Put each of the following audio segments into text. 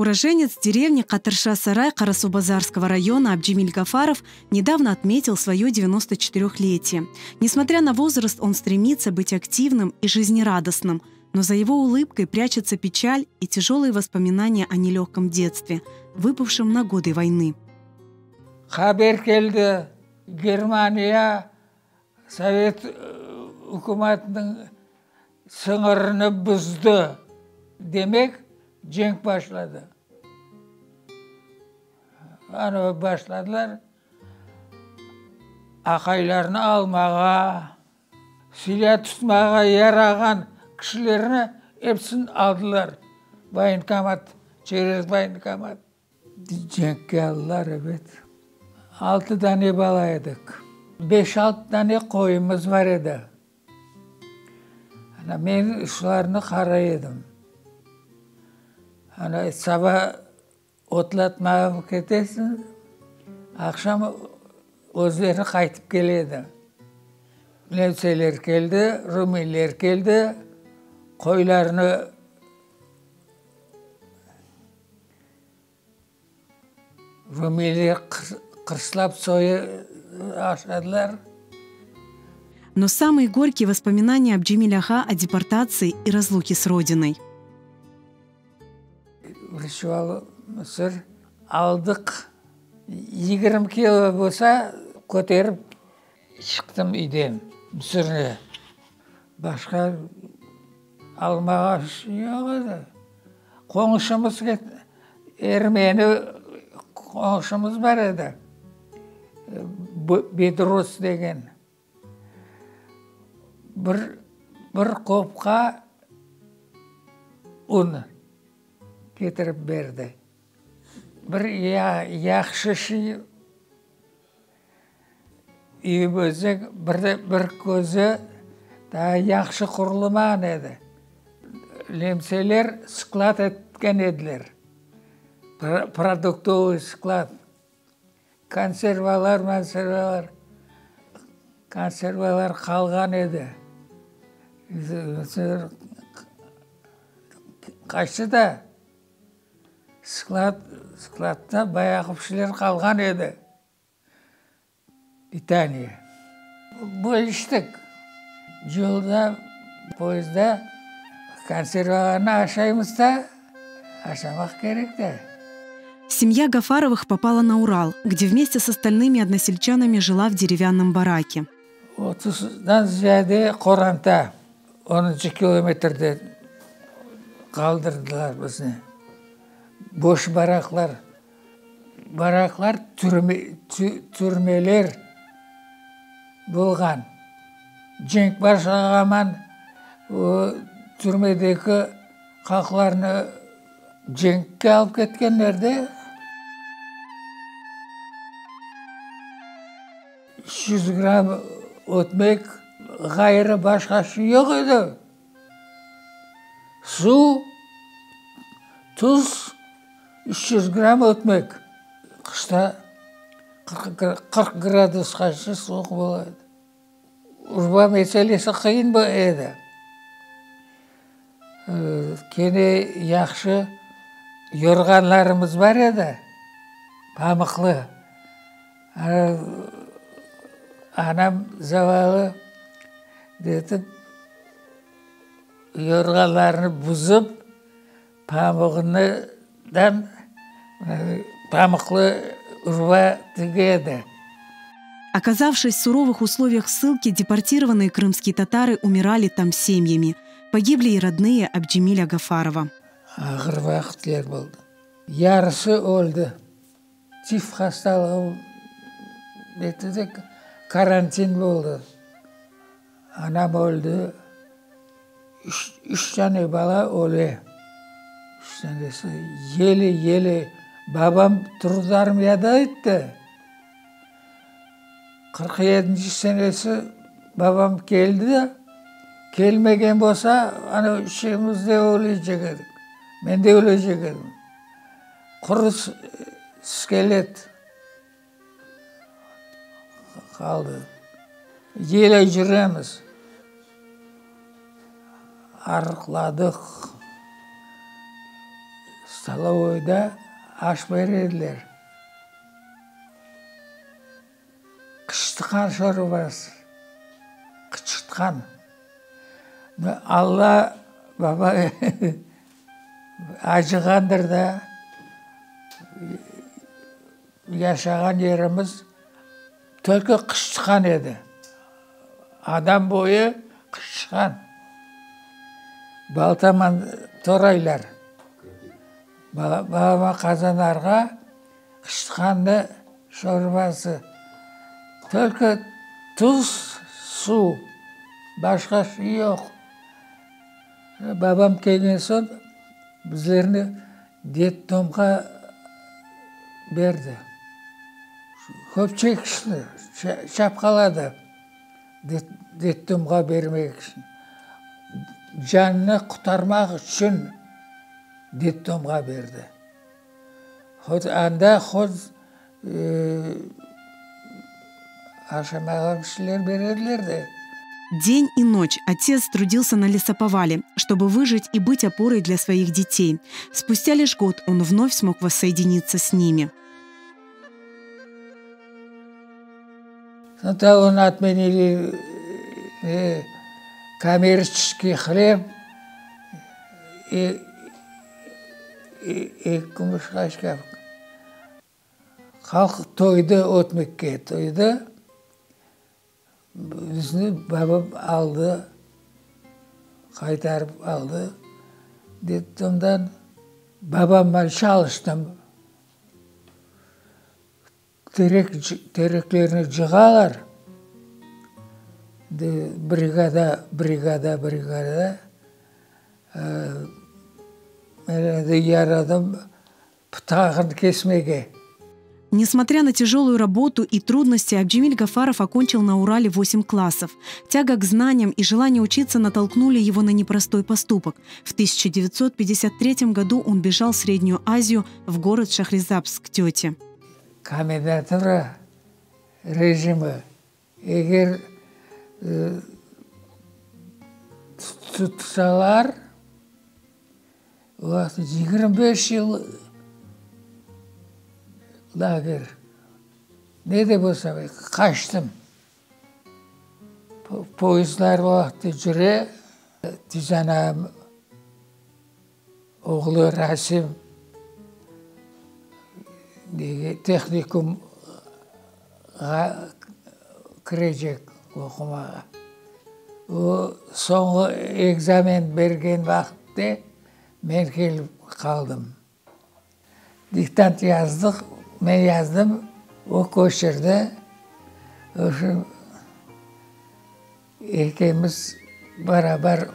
Уроженец деревни Катырша-Сарай Карасубазарского района Абджемиль Гафаров недавно отметил свое 94-летие. Несмотря на возраст, он стремится быть активным и жизнерадостным. Но за его улыбкой прячется печаль и тяжелые воспоминания о нелегком детстве, выпавшем на годы войны. Haber keldi, Germaniya Sovet ükümetiniñ sıñırını buzdı, demek, cenk başladı. Ana, başladılar aqaylarnı almağa, silâ tutmağa yarağan kişilerni episini aldılar, voyenkomat, çerez voyenkomat. Cenkke aldılar, ebet. Altı dane bala edik. Beş-altı dane qoyumız bar edi. Ana, men şularnı qaray edim. Ana, saba otlatmağa ketesiñ, aqşam özleri qaytıp kele edi. Nemseler keldi, rumeyler keldi, qoylarnı Rumeyler qırslap soya aşadılar. Но самые горькие воспоминания Абджемиль-ağa о депортации и разлуке с родиной. Bir çuval mısır aldıq. 20 kilo bolsa köterip çıqtım üyden mısırnı. Başqa almağa şey yoq edi. Qoñşumız ermeni qoñşumız bar edi, Bedros degen. Bir, bir qopqa un ketirip berdi. Bir yahşı şey Üyümizniñ bir de bir közü daa yahşı qurulmağan edi. Nemseler sklad etken ediler, produktovıy sklad. Konservalar, monservalar, konservalar qalğan edi. Qaçtı da. Sklad, skladda bayağı bir şeyler qalğan edi. Pitaniye. Bölüştik. Yolda, poyezdda konservalarnı aşaymız da, aşamaq kerek de. Семья Гафаровых попала на Урал, где вместе с остальными односельчанами жила в деревянном бараке. Otuzdan ziyade qoranta onuncı kilometrde qaldırdılar bizni. Boş baraklar. Baraklar türmeler bolğan. Cenk başlağaman o türmedeki halqlarnı cenkke alıp ketkenler de. 300 gramm ötmek, ğayrı başqa şey yoq edi. Suv, tuz, 300 gramm ötmek. Qışta 40 gradusqace suvuq bola edi. Urba meselesi qıyın edi. Kene yahşı yorğanlarımız bar edi, pamıqlı. Anam zavallı detip, yorğanlarnı buzıp, pamuğından pamıqlı urba tige edi. Оказавшись в суровых условиях ссылки, депортированные крымские татары умирали там семьями. Погибли и родные Абджемиля Гафарова. Ağır vaqıtlar boldı. Yarısı öldi. Tif hastalığı etti de, karantin boldı. Anam öldi. Üç tane bala öle. Üç tanesi yele-yele. Babam turdı armiyada etti. Qırq yedinci senesi babam keldi de, kelmegen bolsa, ana üçemiz de ölecek edik. Men de ölecek edim. Quru skelet qaldı. Yele cüremiz. Arıqladıq. Stolovoyda aş bere ediler. Qıçırtqan şorbası. Qıçırtqan. Alla baba acığandır da, yaşağan yerimiz tolko qıçırtqan edi. Adam boyu qıçırtqan. Baltaman toraylar. Balaban qazanlarğa qıçırtqannı şorbası. Tolko tuz, suv, başqa şey yoq. Babam kelgen soñ bizlerni detdomğa berdi. Köp çekişti, çapqaladı detdomğa bermek içün. Canını qurtarmaq içün detdomğa berdi. Hot anda, hot aşamağa bir şeyler berediler de. День и ночь отец трудился на лесоповале, чтобы выжить и быть опорой для своих детей. Спустя лишь год он вновь смог воссоединиться с ними. Сначала он отменили коммерческий хлеб и kümüş qaşqap. Halq toydı, ötmekke toydı. Bizni babam aldı, qaytarıp aldı detdomdan. Babamman çalıştım. Terek, tereklerni cığalar, brigada, brigada, brigada. Men endi yaradım pıtağını kesmege. Несмотря на тяжелую работу и трудности, Абджемиль Гафаров окончил на Урале 8 классов. Тяга к знаниям и желание учиться натолкнули его на непростой поступок. В 1953 году он бежал в Среднюю Азию, в город Шахризабс к тете. Komendatura rejimi eger tutsalar, o vaqıt 25 yıl lager. Ne de bolsa, qaçtım. Poyezdlar o vaqıt cüre, tizanam oğlu Rasim tehnikumğa kirecek oqumağa. O soñğı ekzamen bergen vaqıtte men kelip qaldım. Diktant yazdıq, men yazdım, o köçürdi. Oşu ekimiz beraber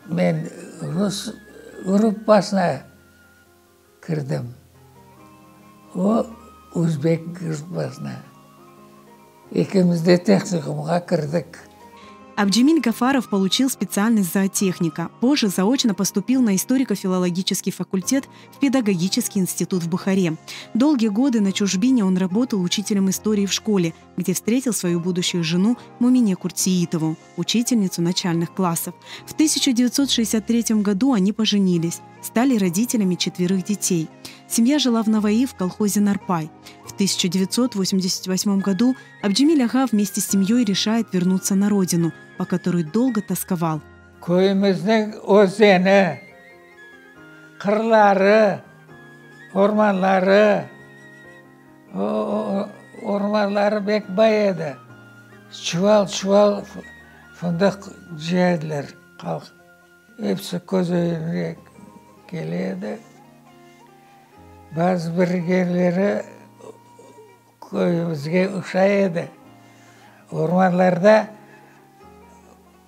men rus gruppasına kirdim, o özbek gruppasına. Ekimiz de tehnikumğa kirdik. Абджемиль Гафаров получил специальность зоотехника. Позже заочно поступил на историко-филологический факультет в Педагогический институт в Бухаре. Долгие годы на чужбине он работал учителем истории в школе, где встретил свою будущую жену Мумине Куртсеитову, учительницу начальных классов. В 1963 году они поженились, стали родителями четверых детей. Семья жила в Навои в колхозе «Нарпай». В 1988 году Абджемиль Ага вместе с семьей решает вернуться на родину, по которой долго тосковал. Köyümizniñ özeni, qırları, ormanları, ormanları pek bay edi. Çuval-çuval fındıq cıya ediler halq. Episi köz ögüne kele edi. Bazı bir yerleri köyümizge oşay edi. Ormanlarda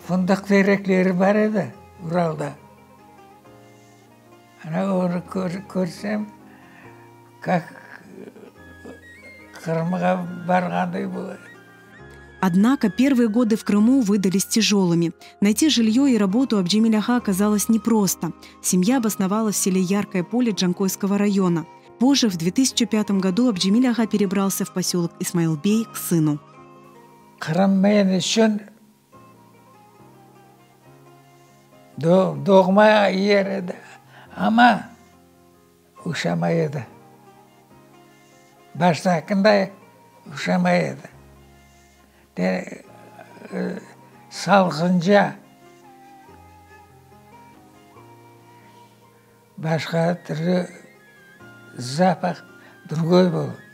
fındıq terekleri bar edi Uralda. Ana onı körsem, kak Qırımğa barğanday bola. Однако первые годы в Крыму выдались тяжелыми. Найти жилье и работу Абджемиль-ага оказалось непросто. Семья обосновалась в селе Яркое поле Джанкойского района. Позже, в 2005 году, Абджемиль-ага перебрался в поселок Исмаилбей к сыну. Qırım men içün doğma yer edi. Amma. Uşamay edi. Baştaqınday uşamay edi. De, salqınca, başqa türlü zapah, drugoy boldı.